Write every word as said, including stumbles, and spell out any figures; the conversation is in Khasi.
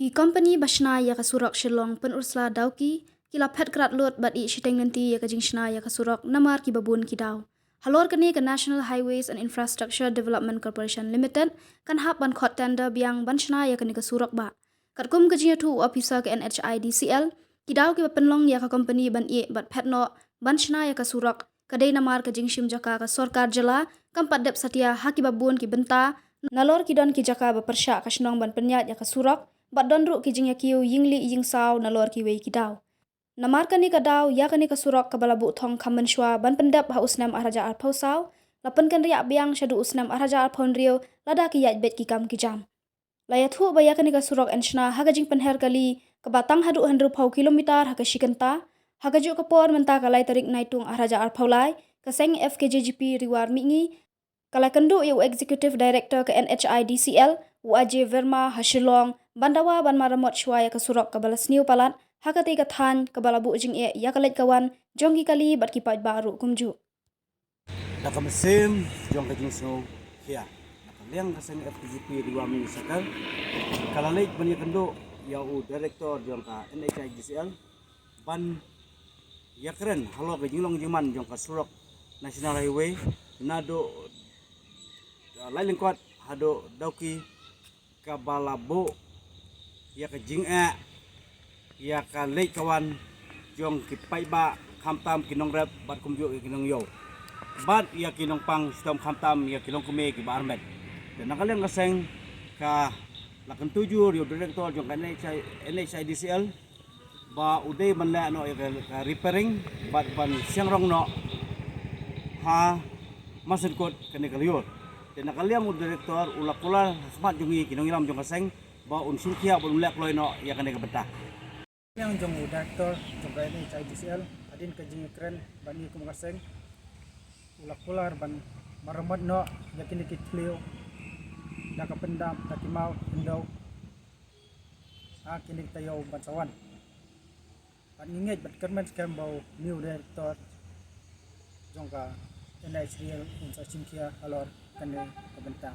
Ki kompani ba shna ïa ka surok Shillong Pynursla Dawki ki la phet krat lut bad ïeh shiteng lynti ïa ka jingshna ïa ka surok namar kiba bun ki daw. Halor kane ka National Highways and Infrastructure Development Corporation Limited kan hap ban khot tender biang ban shna ïa kane ka surok ba. Katkum ka jingïathuh u ophisar ka N H I D C L, ki daw kiba pynlong ïa ka kompani ban ïeh bad phet noh ban shna ïa ka surok ka dei namar ka jingshim jaka ka sorkar jylla kam pat dep satia ha kiba bun ki bynta, nalor ki don ki jaka ba pyrshah ka shnong ban pynïaid ïa ka surok bad don ruh ki jingïakiew ïing lieh ïing saw nalor kiwei ki daw. Namar kane ka daw ïa kane ka surok kaba la buh thong kham mynshuwa ban pyndep ha u snem ar hajar arphew saw, la pynkynriah biang shaduh u snem ar hajar arphew hynriew lada ki ïaid beit ki kam ki jam. La ïathuh ba ïa kane ka surok yn shna ha ka jingpynher kali kaba tang haduh hynriewphew kilometer ha ka shi kynta. Ha kajuh ka por mynta ka lai tarik Naitung ar hajar arphew lai, ka seng F K J G P Ri War Mihngi ka la kynduh ïa u Executive Director ka N H I D C L, u Ajay Verma ha Shillong ban dawa ban maramot shuwa ïa ka surok kaba la sniew palat ha katei ka thaiñ kaba la buh jingeh ïa ka leit ka wan jong ki kali bad ki paidbah ruh kumjuh. Da ka mynsiem jong ka jingsngewkhia, na ka liang ka seng F K J P Ri War Mihngi Circle ka la leit ban ïakynduh ïa u Director jong ka N H I D C L ban ïakren halor ka jinglong jingman jong ka surok National Highway naduh, uh, Laitlangkot haduh Dawki, kaba la buh ïa ka jingeh ïa ka leit ka wan jong ki paidbah, khamtam ki nongrep bad kumjuh ïa ki nongïew bad ïa ki nongpang, shitom khamtam ïa ki longkmie kiba armet. Te na ka liang ka seng ka la kyntu jur ïa u Director jong ka N H I, N H I D C L ba u dei ban leh noh ïa ka, ka repairing bad ban siang rong noh ha masan kot kane ka lyiur. Te na ka liang u Director u la kular ha khmat jong ngi ki nongïalam jong ka seng ba un shimkhia bad un leh kloi noh ïa kane ka bynta. Liang jong u Director jong ka N H I D C L, hadien ka jingïakren bad ngi kum ka seng, u la kular ban maramot noh ïa kine ki thliew da ka pyndap da ki maw khyndew ha kine ki taïew ban sa wan. Bad ngi ngeit bad kyrmen skhem ba u new Director jong ka N H I D C L un sa shimkhia halor kane ka bynta.